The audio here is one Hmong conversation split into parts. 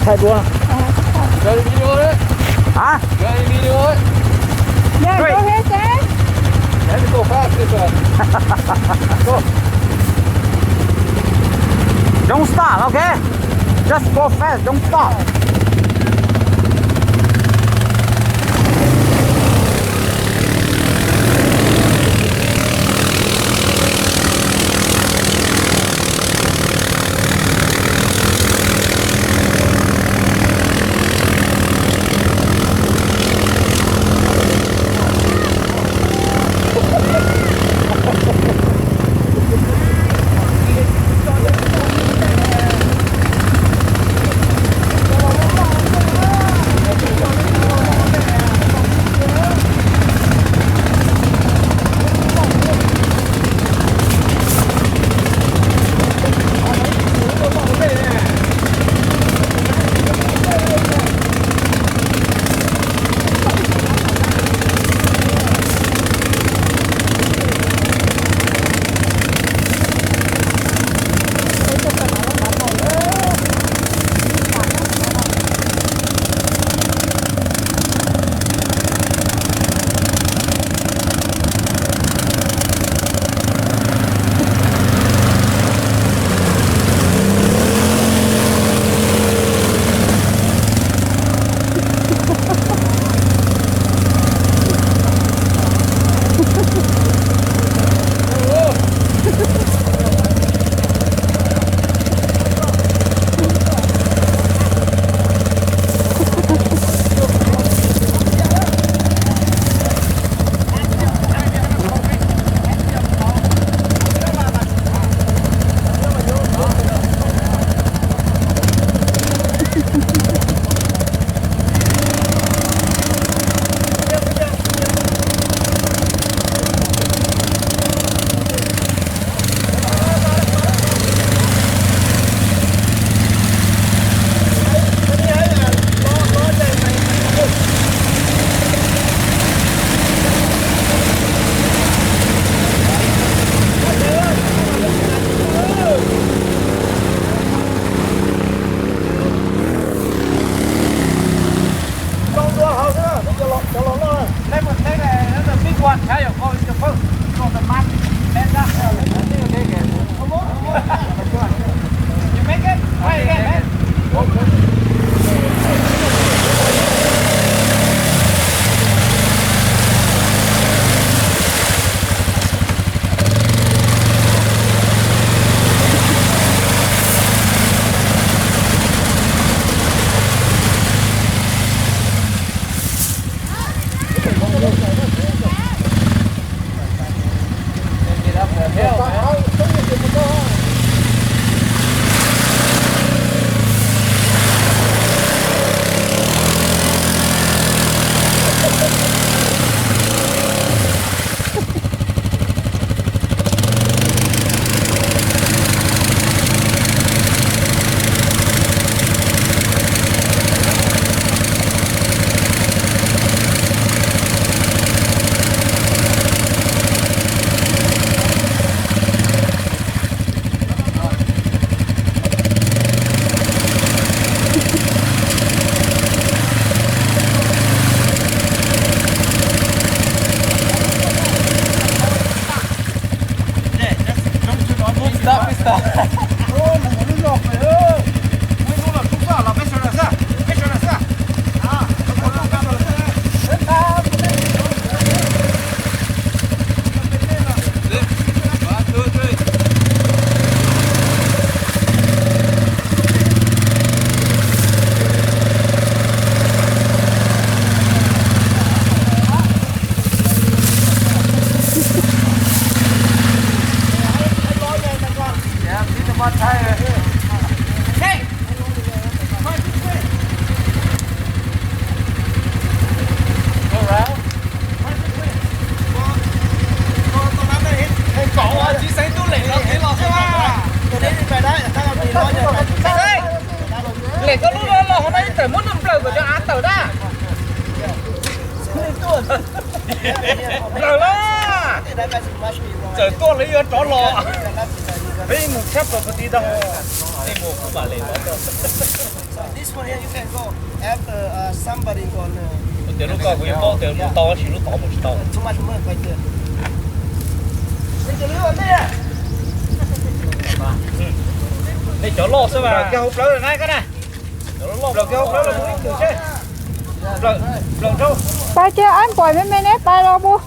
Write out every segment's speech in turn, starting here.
Thaij duab. Hả? Yeah, go ahead, Dad. Let me go fast this one. Go. Don't stop, okay? Just go fast, don't stop. Lem koj lub los hauv no ib tawm muab nws nplawm kom cov av tawm na. Nplawm los. Txawm tuaj los yuav rov los. Peb mus tshab plaws pag ti tau. Ej mus kuv mam lem los. Tias lub ko kuv yeej paub tias mus tau tab sis lub tod mus tsis tau. Nej cov loj xwb mas. Plaws kiag hauv plawv lawm na koj na. Plaws kiag hauv plawv los mus ib tug seb. Plaws, plaws rau. Pab kiag ab npais me me neb pab los mus.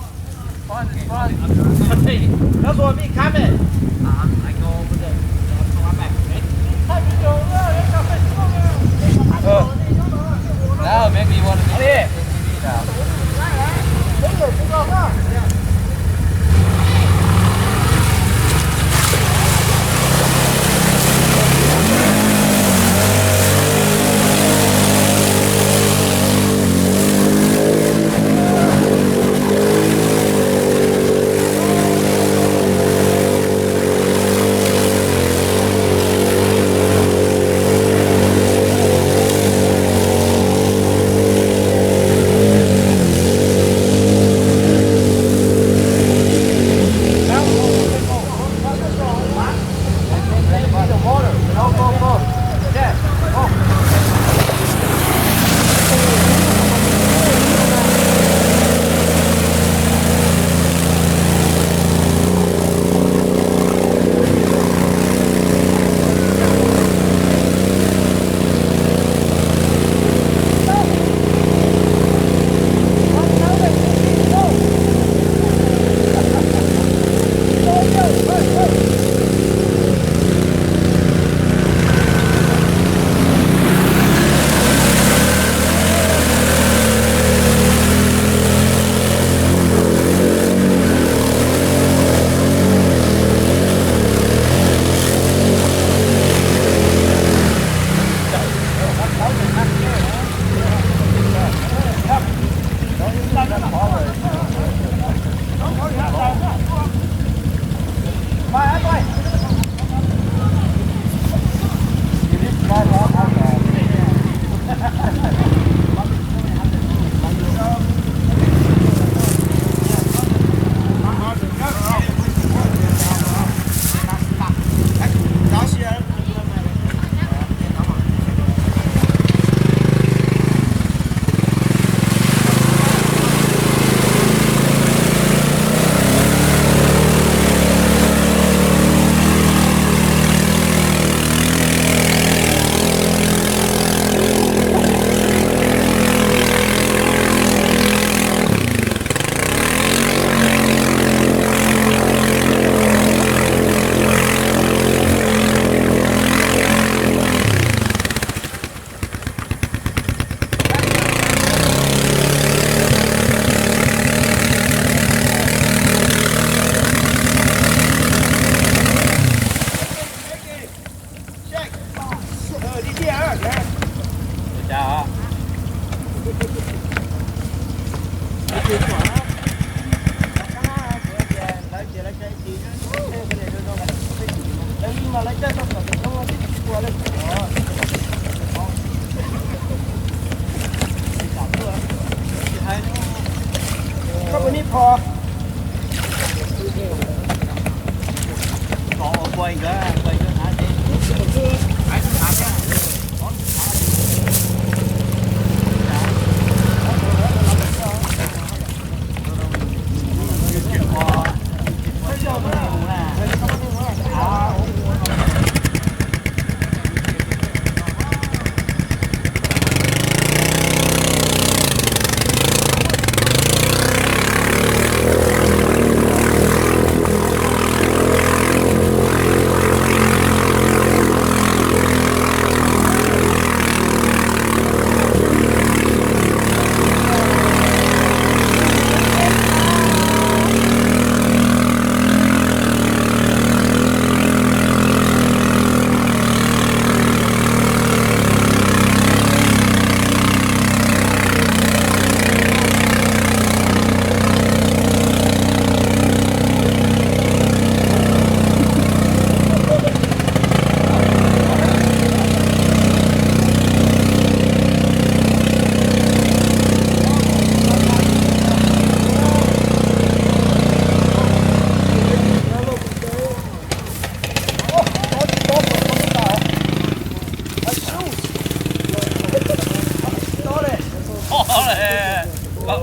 Qhov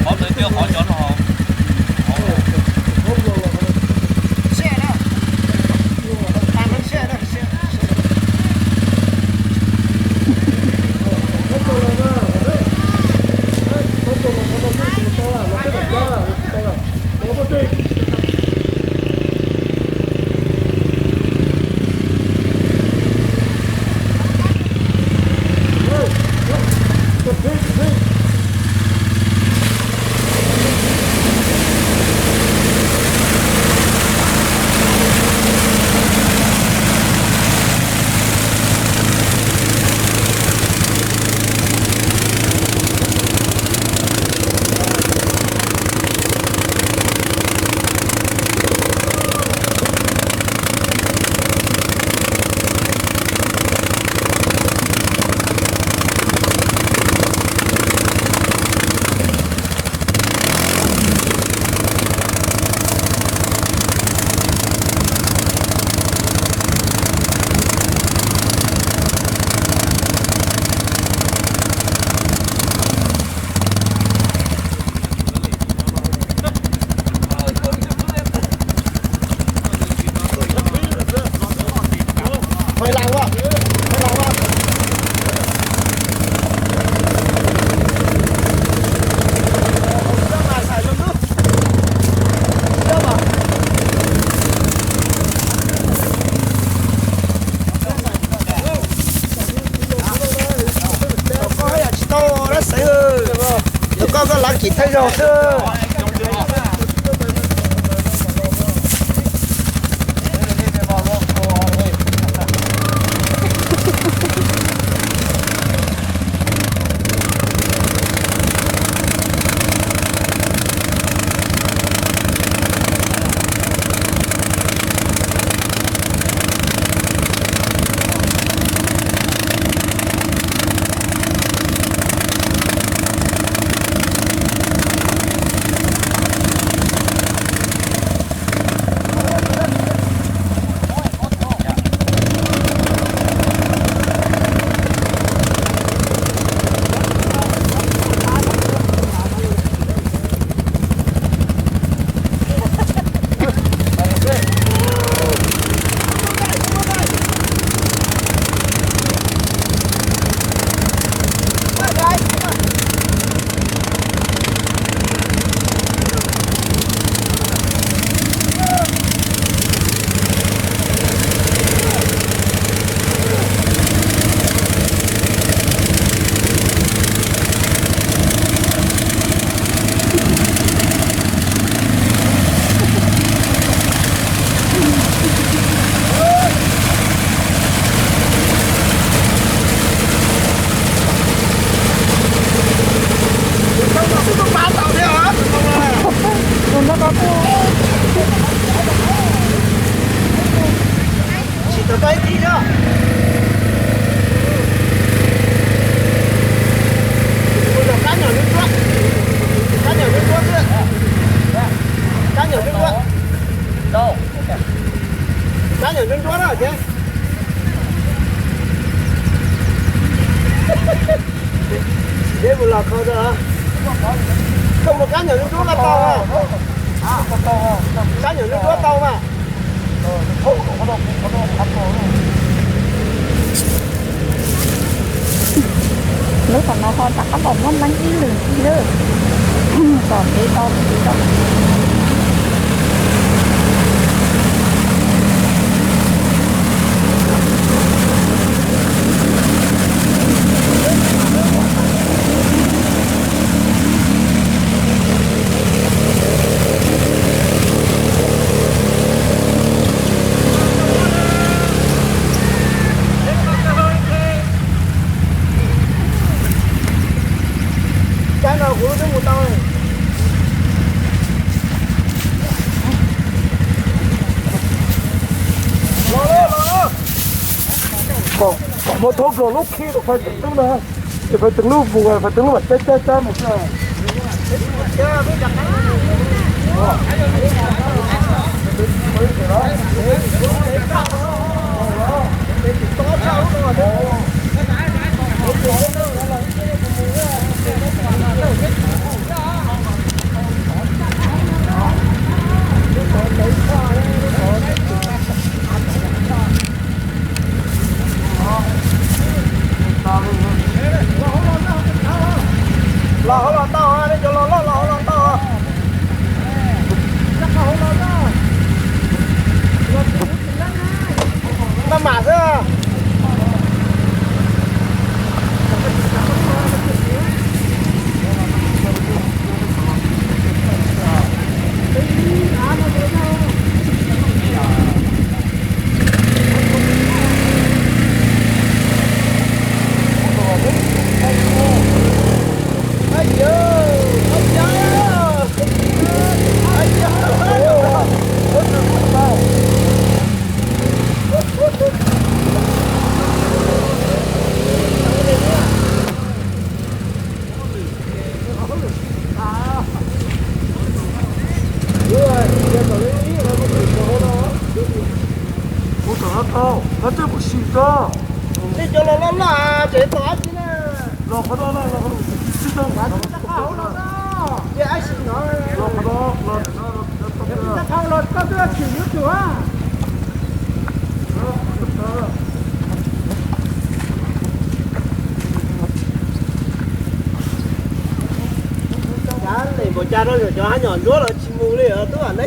ntawd twb qhov cov no. Koj haj yam tsis tau dab xaiv, koj koj lav kim thawj zaug xwb. Tsis tau tau ib tij na. Mus zom kab nyom nruab, kab nyom nruab nruab xwb. Kab nyom nruab nruab, kab nyom nruab nruab na ces. Deb mus los kho, koj mus kab nyom nruab nruab tau mas. Kab nyom nruab nruab tau mas. Lub qhov no ho rov qab pom muaj neeb ib lwm lawm. Kom ntev tau ntev tau. Cab no kuv twb mus tau. Los, los, los. Kom, kom muab thoob plaws lub khib rau Fais Teev Lub na. Ces Fais Teev Lub mus, Fais Teev Lub mam cab cab cab mus xwb. Mus tom no tau, no twb mus sim tso. Nej cov los loj loj ces tau dab tsi na? Los qhov no, los qhov no, tsis tau. Los qhov no, los qhov no, los koj twb chim yuav tus a. Cav lem npaum cas no cov hab nyom ntsuab los tsis mus li os tub a ne.